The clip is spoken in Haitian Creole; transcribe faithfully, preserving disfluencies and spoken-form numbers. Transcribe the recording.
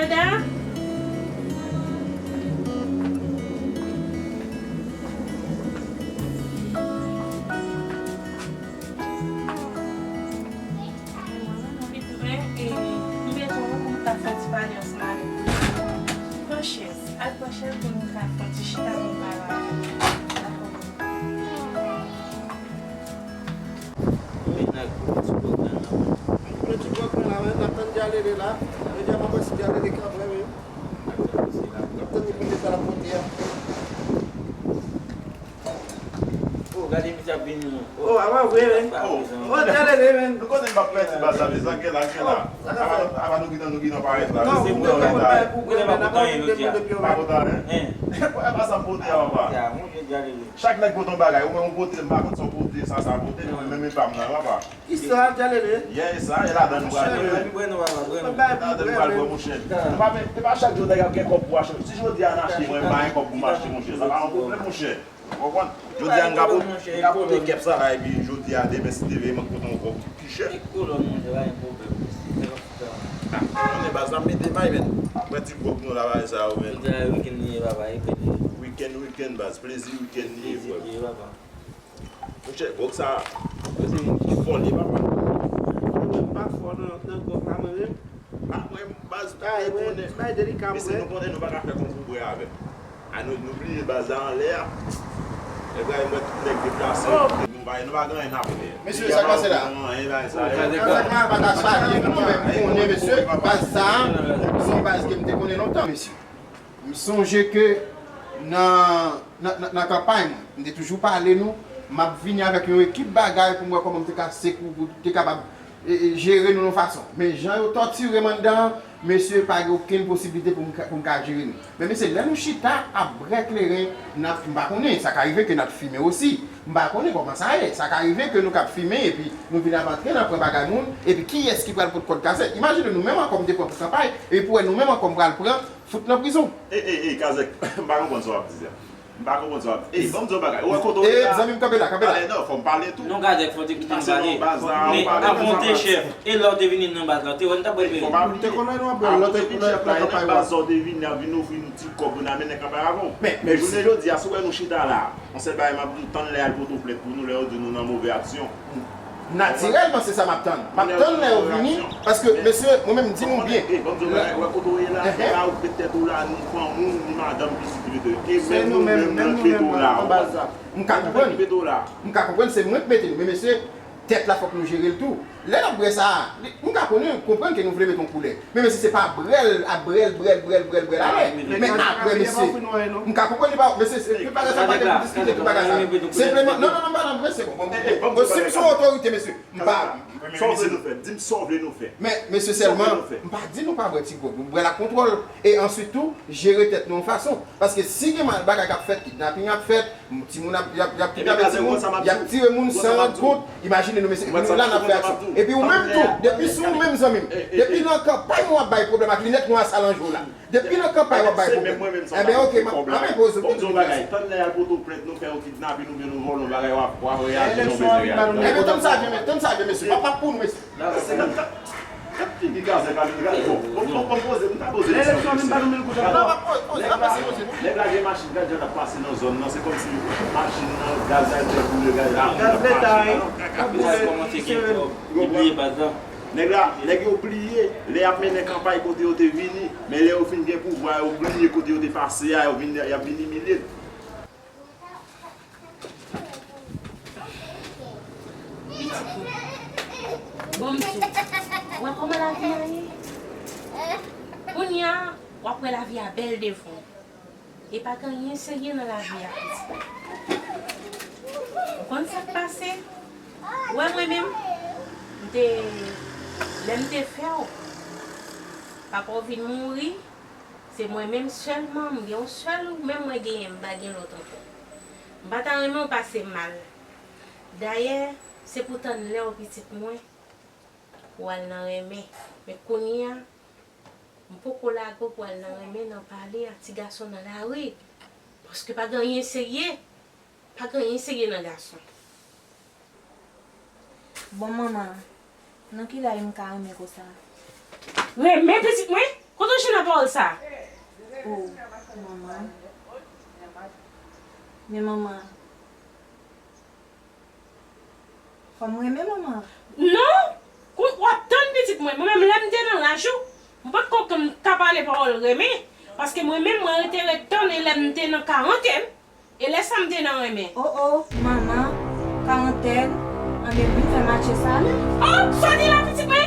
Dada? Mwen bezwen pou m ka fè ti pale ansanm avèk ou. Pran chèz, al pran chèz pou nou ka fè ti chita pou m pale avè w. Dakò. Mwen nan gwo ti pwogram nan. Gwo ti pwogram la, wi, n ap tann Djalele la. Jodi a m ap wè si Djalele ka prè, wi. N ap tann li pou l di sa l ap pote a. Oh, gade misye ap vini. Oh, a pa vre, wi. Oh, Djalele, men. Nou konnen m ap pèdi baz la, mezanmi, gen la, gen la. Apa nou, apa nou gentan, nou gentan parèt la. Non, ou gentan bay pou mwen, men apa nou gentan depi yo, men. Pa kontan, hein? Hein? Apa sa m pote a, papa? Ya, mon Dieu, Djalele. Chak nèg pote yon bagay, ou menm ou pote, m pa konn sa w pote, sa, sa pote, men mwen menm e pa m nan, papa. Kisa, Djalele? Yeah, sa, e ladan nou pral. Monchè, mwen, mwen, mwen, mwen, mwen. Ladan nou pral, monchè. Nou pa, e pa chak jou nèg ap gen kòb pou achte. Si jodi a n achte, mwen, m pa gen kòb pou m achte, monchè. Sa pa yon pwoblèm, monchè. Ou konprann? Jodi a, m ka pote, m ka pote kèp sa la, epi jodi a, demen, si Dye vle, m ap pote yon kòb ki pi chè. Li kolòn, monchè, pa gen pwoblèm. Ah, konnen baz la, m mete may, men. Mwen ti gwòg nou la, bagay sa yo, men. Jodi a, wikenn li ye, papa, e pede. Wikenn, wikenn, baz. Plezi wikenn li ye, frè m. Plezi li ye, papa. Monchè, gwòg sa, se moun ki fò li, papa. Mwen, m pa fò nan, nan gwòg la, mwen menm. Ah, mwen, baz, ah, mwen, bay delika, mwen. Mesye, nou konnen nou pa ka fè konkou bwè avè m. Ah, nou, nou bliye baz la anlè a. Ebrahim, mwen, tout nèg deplase. Oh! Nou pa, nou pa gen anyen n ap fè. Mesye, sa k pase la? Anyen, bagay sa yo. Sa k pa ta chaje, nou menm, konnen, mesye, baz sa, se yon baz ke m te konnen lontan, mesye. M sonje ke nan, nan, nan, nan kanpay mwen, m te toujou pale nou, m ap vini avèk yon ekip bagay pou m wè kòman m te ka sekou, pou te kapab, e, e, jere nou yon fason. Men jan yo tòtire m anndan an, mesye, pa gen okenn posiblite pou m ka, pou m ka jere nou. Men mesye, lè nou chita ap bwè kleren, n ap, m pa konnen, sa ka rive ke n ap fimen osi. M pa konnen kòman sa ye. Sa ka rive ke nou k ap fimen epi nou vin ap antre nan pran bagay moun, epi kiyès ki pral pot kòd kazèk? Imajine nou menm ankò m te pran pou kanpay, epi pou wè nou menm ankò m pral pran fout nan prizon. E, e, e, Kazèk, m pa konprann sa w ap di a. M pa konprann sa w ap di. Ey, ban m di w yon bagay. Ou wè kote w ye la? Zanmi m, kanpe la, kanpe la. Pale non, fò m pale tou. Non, Kazèk, fò w te kite m pale. Men avan w te chèf, e lè w te vin nan baz la, w te wè n t ap bwè kleren? Fò m ap, te konnen nou ap bwè, lè w te konnen nan kanpay w ap. Baz sa w te vin, y ap vin ofri nou ti kòb pou n al mennen kanpay avè w. Men, men jounen jodi a, si w wè nou chita la, yon sèl bagay m ap di w, tann lè y al pote w plent pou nou, lè yo di nou nan move aksyon. Natirèlman, se sa m ap tann. M ap tann lè yo vini, paske, mesye, mwen menm, m di nou byen. Ou konnen, e, ban m di w bagay, ou wè kote w ye la, se pa ou k met tèt ou la, ni fanmi w, ni madanm, pitit, pitit. E menm nou menm, menm nou menm la, anba sa. M ka konprann. M ka konprann, se mwen k mete nou. Men, mesye, tèt la, fòk nou jere l tou. Lè n ap bwè sa a, m ka konnen, konprann ke nou vle mete yon koulè. Men, mesye, se pa bwè l, ap bwè l, bwè l, bwè l, bwè l, bwè l ale. Men apre, mesye, m ka konprann li pa, mesye, se tout bagay sa pa gen pou diskite, tout bagay sa. Senpleman, non, non, non, non, mesye, bon, bon, bon, si m se yon otorite, mesye, m pa. Sa w vle nou fè? Di m sa w vle nou fè. Men, mesye, sèlman, m pa di nou pa bwè ti gwòg, nou bwè l ak kontwòl. E answit tou, jere tèt nou yon fason. Paske si gen bagay k ap fèt, kidnaping ap fèt, timoun ap, y ap, y ap kidnape timoun, y ap tire moun san rann kont. Imajine nou, mesye, epi nou la n ap fè aksyon. Epi ou menm tou, depi sou ou menm, zanmi m, depi nan kanpay mwen w ap bay pwoblèm ak linèt nwa sa nan je w la. Depi nan kanpay w ap bay pwoblèm. Enben, oke, m ap, m ap enpoze w. Bon, di yon bagay, tann lè y al pote w plent, nou fè yon kidnaping oubyen nou vòlè yon bagay, w ap, w ap reyaji, non, mesye. Enben, tann sa vyen, tann sa vyen, mesye. M ap, m ap pou nou, mesye. Gad, gad, gad figi Kazèk la, gad, bon, bon, bon, bon, poze, m ta poze kesyon, mesye. Gad, nèg la, nèg la gen machin, gad jan l ap pase nan zòn nan, se kòmsi machin nan, gaz la te boule, gaz la, gaz leta, wi. Gaz la kòmanse gen kòb, li bliye baz la. Nèg la, nèg yo bliye, lè y ap mennen kanpay kote yo te vini, men lè yo fin gen pouvwa, yo bliye kote yo te pase a, yo vin, y ap vin imilye n. Pitit mwen. Bon, m di w, w wè kòman lavi a ye? Kounye a, w ap wè lavi a bèl devan w. E pa gen anyen serye nan lavi a, pitit mwen. Ou konn sa k pase? Ou wè mwen menm, m te, lè m te fè w, papa w vin mouri, se mwen menm sèlman, m gen yon sèl ou menm mwen genyen, m pa gen lòt ankò. M pa ta renmen w pase mal. Dayè, se pou tann lè w pitit mwen, pou w al nan renmen. Men kounye a, m poko lage w pou w al nan renmen, nan pale ak ti gason nan lari. Paske pa gen anyen serye. Pa gen anyen serye nan gason. Bon, manman, nan ki laj m ka renmen konsa? Renmen pitit mwen? Kote w jwenn nan pawòl? sa. Oh, manman. Men manman, fò m renmen manman. Non! Kou w ap tann pitit mwen. Mwen menm, lè m te nan laj ou, m pa t ko konn ka pale pawòl renmen. Paske mwen menm, mwen rete ret tann e lè m te nan karantèn. E lè sa m te nan renmen. Oh, oh, manman, karantèn, anben vin fè matche sa non. Oh, sa di la pitit mwen,